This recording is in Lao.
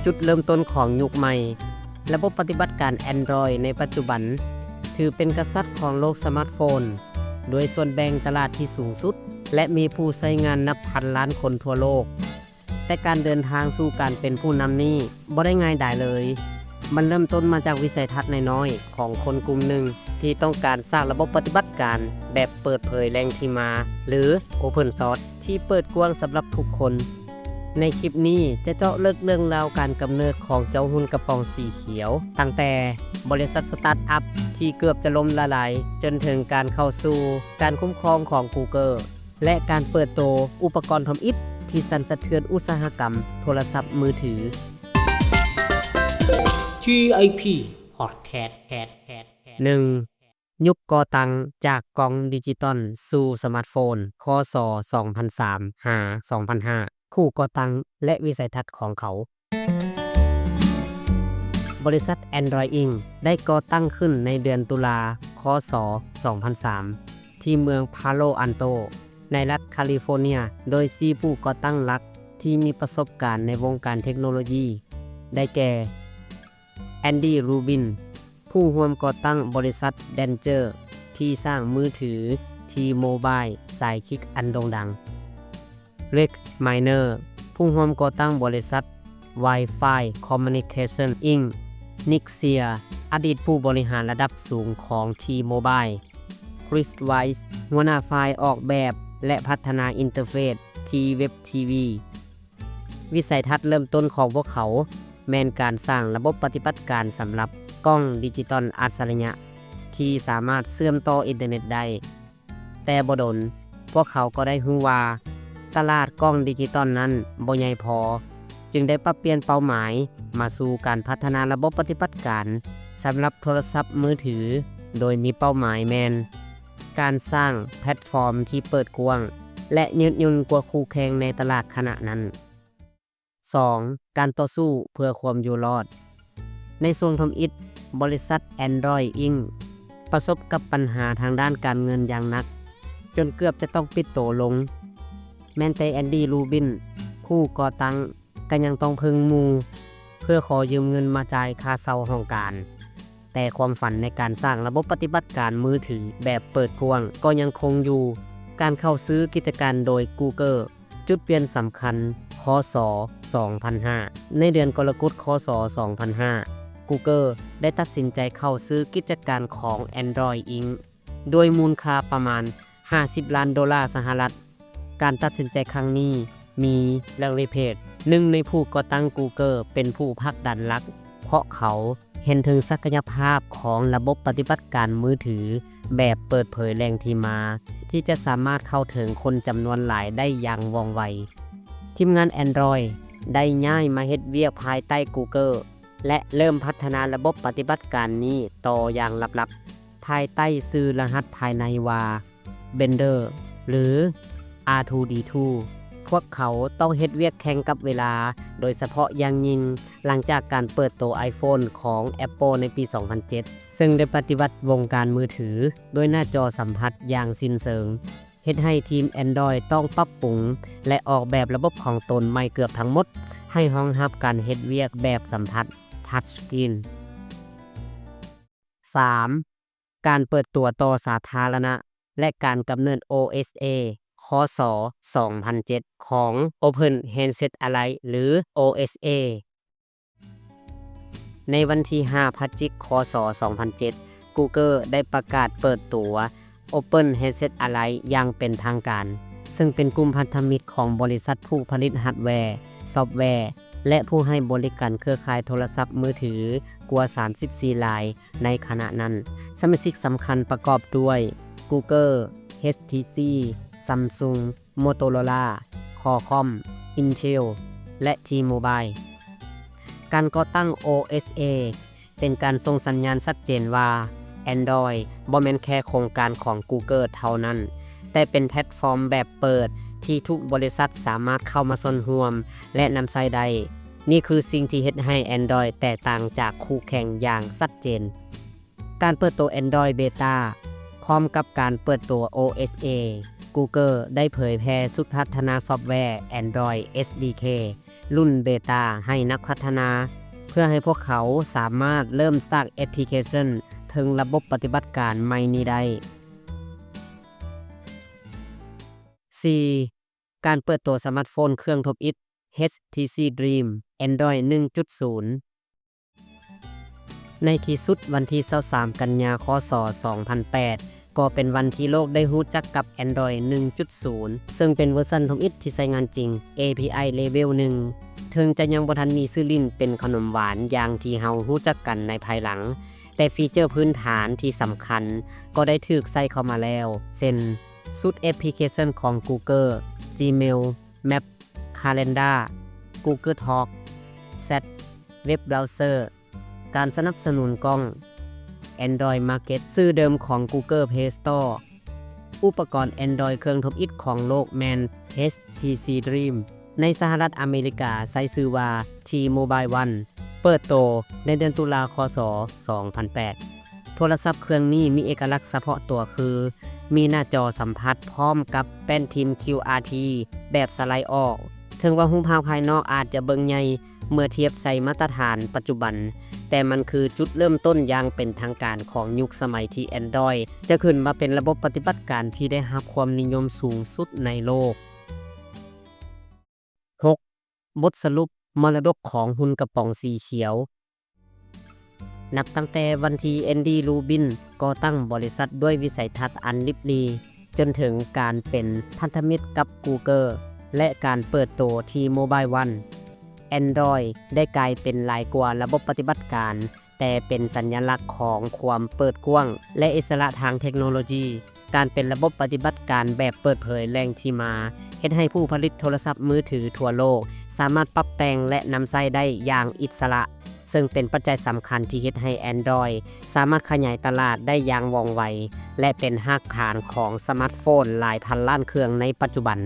ຈຸດເລີ່ມຕົ້ນຂອງຍຸກໃໝ່. ລະບົບປະຕິບັດການ Android ໃນປັດຈຸບັນ ຖືເປັນກະສັດຂອງໂລກສະມາດໂຟນ ດ້ວຍສ່ວນແບ່ງຕະຫຼາດທີ່ສູງສຸດ ແລະ ມີຜູ້ໃຊ້ງານນັບພັນລ້ານຄົນທົ່ວໂລກ. ແຕ່ການເດີນທາງສູ່ການເປັນຜູ້ນຳນີ້ບໍ່ໄດ້ງ່າຍດາຍເລີຍ. ມັນເລີ່ມຕົ້ນມາຈາກວິໄສທັດນ້ອຍໆຂອງຄົນກຸ່ມໜຶ່ງ ທີ່ຕ້ອງການສ້າງລະບົບປະຕິບັດການແບບເປີດເຜີຍແຫຼ່ງທີ່ມາ ຫຼື Open Source ທີ່ເປີດກວ້າງສຳລັບທຸກຄົນ. ໃນຄລິບນີ້ຈະເຈາະເລິກເລື່ອງລາວການກຳເນີດຂອງເຈົ້າຫຸ່ນກະປ໋ອງສີຂຽວ, ຕັ້ງແຕ່ບໍລິສັດສະຕາດອັບທີ່ເກືອບຈະລົ້ມລະລາຍ ຈົນເຖິງການເຂົ້າສູ່ການຄຸ້ມຄອງຂອງ Google ແລະ ການເປີດໂຕອຸປະກອນທຳອິດທີ່ສັ່ນສະເທືອນອຸດສາຫະກຳໂທລະສັບມືຖື. ທີ ໄອ ພີ Podcast ໜຶ່ງ ຍຸກກໍ່ຕັ້ງຈາກກ້ອງດິຈິຕອນສູ່ສະມາດໂຟນ ຄ.ສ. ສອງພັນສາມ ຫາ ສອງພັນຫ້າ ຜູ້ກໍ່ຕັ້ງ ແລະ ວິໄສທັດຂອງເຂົາ. ບໍລິສັດ Android Inc ໄດ້ກໍ່ຕັ້ງຂຶ້ນໃນເດືອນຕຸລາ ຄ.ສ. ສອງພັນສາມ ທີ່ເມືອງ Palo Alto ໃນລັດ California ໂດຍສີ່ຜູ້ກໍ່ຕັ້ງຫຼັກທີ່ມີປະສົບການໃນວົງການເທັກໂນໂລຢີ ໄດ້ແກ່ Andy Rubin ຜູ້ຮ່ວມກໍ່ຕັ້ງບໍລິສັດ Danger ທີ່ສ້າງມືຖື T-Mobile ສາຍຄລິກອັນໂດ່ງດັງ, Rick Minor ຜູ້ຮ່ວມກໍ່ຕັ້ງບໍລິສັດ Wi-Fi Communication Inc, Nick Xie ອະດີດຜູ້ບໍລິຫານລະດັບສູງຂອງ T-Mobile, Chris Weiss ຫົວໜ້າຝ່າຍອອກແບບ ແລະ ພັດທະນາອິນເຕີເຟດ T-Web TV. ວິໄສທັດເລີ່ມຕົ້ນຂອງພວກເຂົາແມ່ນການສ້າງລະບົບປະຕິບັດການສຳລັບກ້ອງດິຈິຕອນອັດສະລິຍະ ທີ່ສາມາດເຊື່ອມຕໍ່ອິນເຕີເນັດໄດ້. ແຕ່ບໍ່ດົນ, ພວກເຂົາກໍໄດ້ຮູ້ວ່າຕະຫຼາດກ້ອງດິຈິຕອນນັ້ນບໍ່ໃຫຍ່ພໍ, ຈຶ່ງໄດ້ປັບປ່ຽນເປົ້າໝາຍມາສູ່ການພັດທະນາລະບົບປະຕິບັດການສຳລັບໂທລະສັບມືຖື, ໂດຍມີເປົ້າໝາຍແມ່ນ ການສ້າງແພລດຟອມທີ່ເປີດກວ້າງ ແລະ ຍືດຫຍຸ່ນກວ່າຄູ່ແຂ່ງໃນຕະຫຼາດຂະນະນັ້ນ. ສອງ, ການຕໍ່ສູ້ເພື່ອຄວາມຢູ່ລອດ. ໃນຊ່ວງທຳອິດ, ບໍລິສັດ Android Inc ປະສົບກັບບັນຫາທາງດ້ານການເງິນຢ່າງໜັກ, ຈົນເກືອບຈະຕ້ອງປິດໂຕລົງ. ແມ່ນແຕ່ Andy Rubin ຜູ້ກໍ່ຕັ້ງ ກໍຍັງຕ້ອງເພິ່ງໝູ່ເພື່ອຂໍຢືມເງິນມາຈ່າຍຄ່າເຊົ່າຫ້ອງການ. ແຕ່ຄວາມຝັນໃນການສ້າງລະບົບປະຕິບັດການມືຖືແບບເປີດກວ້າງກໍຍັງຄົງຢູ່. ການເຂົ້າຊື້ກິດຈະການໂດຍ Google ຈຸດປ່ຽນສຳຄັນ ຄ.ສ. ສອງພັນຫ້າ. ໃນເດືອນກໍລະກົດ ຄ.ສ. ສອງພັນຫ້າ Google ໄດ້ຕັດສິນໃຈເຂົ້າຊື້ກິດຈະການຂອງ Android Inc ດ້ວຍມູນຄ່າປະມານຫ້າສິບລ້ານໂດລາສະຫະລັດ. ການຕັດສິນໃຈຄັ້ງນີ້ມີ Larry Page ໜຶ່ງໃນຜູ້ກໍ່ຕັ້ງ Google ເປັນຜູ້ຜັກດັນຫຼັກ, ເພາະເຂົາເຫັນເຖິງສັກກະຍະພາບຂອງລະບົບປະຕິບັດການມືຖືແບບເປີດເຜີຍແຫຼ່ງທີ່ມາ ທີ່ຈະສາມາດເຂົ້າເຖິງຄົນຈຳນວນຫຼາຍໄດ້ຢ່າງວ່ອງໄວ. ທີມງານ Android ໄດ້ຍ້າຍມາເຮັດວຽກພາຍໃຕ້ Google ແລະ ເລີ່ມພັດທະນາລະບົບປະຕິບັດການນີ້ຕໍ່ຢ່າງລັບໆ ພາຍໃຕ້ຊື່ລະຫັດພາຍໃນວ່າ Bender ຫຼື R two D two. ພວກເຂົາຕ້ອງເຮັດວຽກແຂ່ງກັບເວລາ, ໂດຍສະເພາະຢ່າງຍິ່ງຫຼັງຈາກການເປີດໂຕ iPhone ຂອງ Apple ໃນປີສອງພັນເຈັດ ເຊິ່ງໄດ້ປະຕິວັດວົງການມືຖືດ້ວຍໜ້າຈໍສຳຜັດຢ່າງສິ້ນເຊີງ, ເຮັດໃຫ້ທີມ Android ຕ້ອງປັບປຸງ ແລະ ອອກແບບລະບົບຂອງຕົນໃໝ່ເກືອບທັງໝົດ ໃຫ້ຮອງຮັບການເຮັດວຽກແບບສຳຜັດ touch screen. ສາມ, ການເປີດຕົວຕໍ່ສາທາລະນະ ແລະ ການກຳເນີດ ໂອ ເອສ ເອ ຄ.ສ. ສອງພັນເຈັດ ຂອງ Open Handset Alliance ຫຼື ໂອ ເອສ ເອ. ໃນວັນທີຫ້າ ພະຈິກ ຄ.ສ. ສອງພັນເຈັດ Google ໄດ້ປະກາດເປີດຕົວ Open Handset Alliance ຢ່າງເປັນທາງການ, ເຊິ່ງເປັນກຸ່ມພັນທະມິດຂອງບໍລິສັດຜູ້ຜະລິດຮາດແວ, ຊອບແວ ແລະ ຜູ້ໃຫ້ບໍລິການເຄືອຂ່າຍໂທລະສັບມືຖືກວ່າສາມສິບສີ່ລາຍໃນຂະນະນັ້ນ. ສະມາຊິກສຳຄັນປະກອບດ້ວຍ Google, HTC, Samsung, Motorola, Qualcomm, Intel ແລະ T-Mobile. ການກໍ່ຕັ້ງ ໂອ ເອສ ເອ ເປັນການສົ່ງສັນຍານຊັດເຈນວ່າ Android ບໍ່ແມ່ນແຄ່ໂຄງການຂອງ Google ເທົ່ານັ້ນ, ແຕ່ເປັນແພລດຟອມແບບເປີດທີ່ທຸກບໍລິສັດສາມາດເຂົ້າມາສ່ວນຮ່ວມ ແລະ ນຳໃຊ້ໄດ້. ນີ້ຄືສິ່ງທີ່ເຮັດໃຫ້ Android ແຕກຕ່າງຈາກຄູ່ແຂ່ງຢ່າງຊັດເຈນ. ການເປີດໂຕ Android Beta ພ້ອມກັບການເປີດໂຕ ໂອ ເອສ ເອ Google ໄດ້ເຜີຍແຜ່ຊຸດພັດທະນາຊອບແວ Android ເອສ ດີ ເຄ ລຸ້ນເບຕາໃຫ້ນັກພັດທະນາ ເພື່ອໃຫ້ພວກເຂົາສາມາດເລີ່ມສ້າງແອັບພລິເຄຊັນເທິງລະບົບປະຕິບັດການໃໝ່ນີ້ໄດ້. ສີ່. ການເປີດໂຕສະມາດໂຟນເຄື່ອງທົບອິດ HTC Dream Android ໜຶ່ງຈຸດສູນ. ໃນທີ່ສຸດ, ວັນທີຊາວສາມ ກັນຍາ ຄ.ສ. ສອງພັນແປດ ກໍເປັນວັນທີ່ໂລກໄດ້ຮູ້ຈັກກັບ Android ໜຶ່ງຈຸດສູນ ເຊິ່ງເປັນເວີຊັນທຳອິດທີ່ໃຊ້ງານຈິງ API Level ໜຶ່ງ. ເຖິງຈະຍັງບໍ່ທັນມີຊື່ຫຼິ້ນເປັນຂະໜົມຫວານຢ່າງທີ່ເຮົາຮູ້ຈັກກັນໃນພາຍຫຼັງ, ແຕ່ຟີເຈີພື້ນຖານທີ່ສຳຄັນກໍໄດ້ຖືກໃສ່ເຂົ້າມາແລ້ວ, ເຊັ່ນ ຊຸດແອັບພລິເຄຊັນຂອງ Google, Gmail, Map, Calendar, Google Talk, Chat, Web Browser, ການສະໜັບສະໜູນກ້ອງ, Android Market ຊື່ເດີມຂອງ Google Play Store. ອຸປະກອນ Android ເຄື່ອງທົບອິດຂອງໂລກແມ່ນ HTC Dream. ໃນສະຫະລັດອາເມລິກາໃຊ້ຊື່ວ່າ T-Mobile One, ເປີດໂຕໃນເດືອນຕຸລາ ຄ.ສ. ສອງພັນແປດ. ໂທລະສັບເຄື່ອງນີ້ມີເອກະລັກສະເພາະຕົວຄື ມີໜ້າຈໍສຳຜັດພ້ອມກັບແປ້ນພິມ QR T ແບບສະໄລອອກ. ເຖິງວ່າຮູບຮ່າງພາຍນອກອາດຈະເບິ່ງໃຫຍ່ເມື່ອທຽບໃສ່ມາດຕະຖານປັດຈຸບັນ, ແຕ່ມັນຄືຈຸດເລີ່ມຕົ້ນຢ່າງເປັນທາງການຂອງຍຸກສະໄໝທີ່ Android ຈະຂຶ້ນມາເປັນລະບົບປະຕິບັດການທີ່ໄດ້ຮັບຄວາມນິຍົມສູງສຸດໃນໂລກ. ຫົກ. ບົດສະຫຼຸບມໍລະດົກຂອງຫຸ່ນກະປ໋ອງສີຂຽວ. ນັບຕັ້ງແຕ່ວັນທີ່ Andy Rubin ກໍ່ຕັ້ງບໍລິສັດດ້ວຍວິໄສທັດອັນລິບຫຼີ່, ຈົນເຖິງການເປັນພັນທະມິດກັບ Google ແລະ ການເປີດໂຕ T-Mobile One, Android ໄດ້ກາຍເປັນຫຼາຍກວ່າລະບົບປະຕິບັດການ, ແຕ່ເປັນສັນຍະລັກຂອງຄວາມເປີດກວ້າງ ແລະ ອິດສະຫຼະທາງເທັກໂນໂລຢີ. ການເປັນລະບົບປະຕິບັດການແບບເປີດເຜີຍແຫຼ່ງທີ່ມາ ເຮັດໃຫ້ຜູ້ຜະລິດໂທລະສັບມືຖືທົ່ວໂລກສາມາດປັບແຕ່ງ ແລະ ນຳໃຊ້ໄດ້ຢ່າງອິດສະຫຼະ, ເຊິ່ງເປັນປັດໄຈສຳຄັນທີ່ເຮັດໃຫ້ Android ສາມາດຂະຫຍາຍຕະຫຼາດໄດ້ຢ່າງວ່ອງໄວ ແລະ ເປັນຮາກຖານຂອງສະມາດໂຟນຫຼາຍພັນລ້ານເຄື່ອງໃນປັດຈຸບັນ.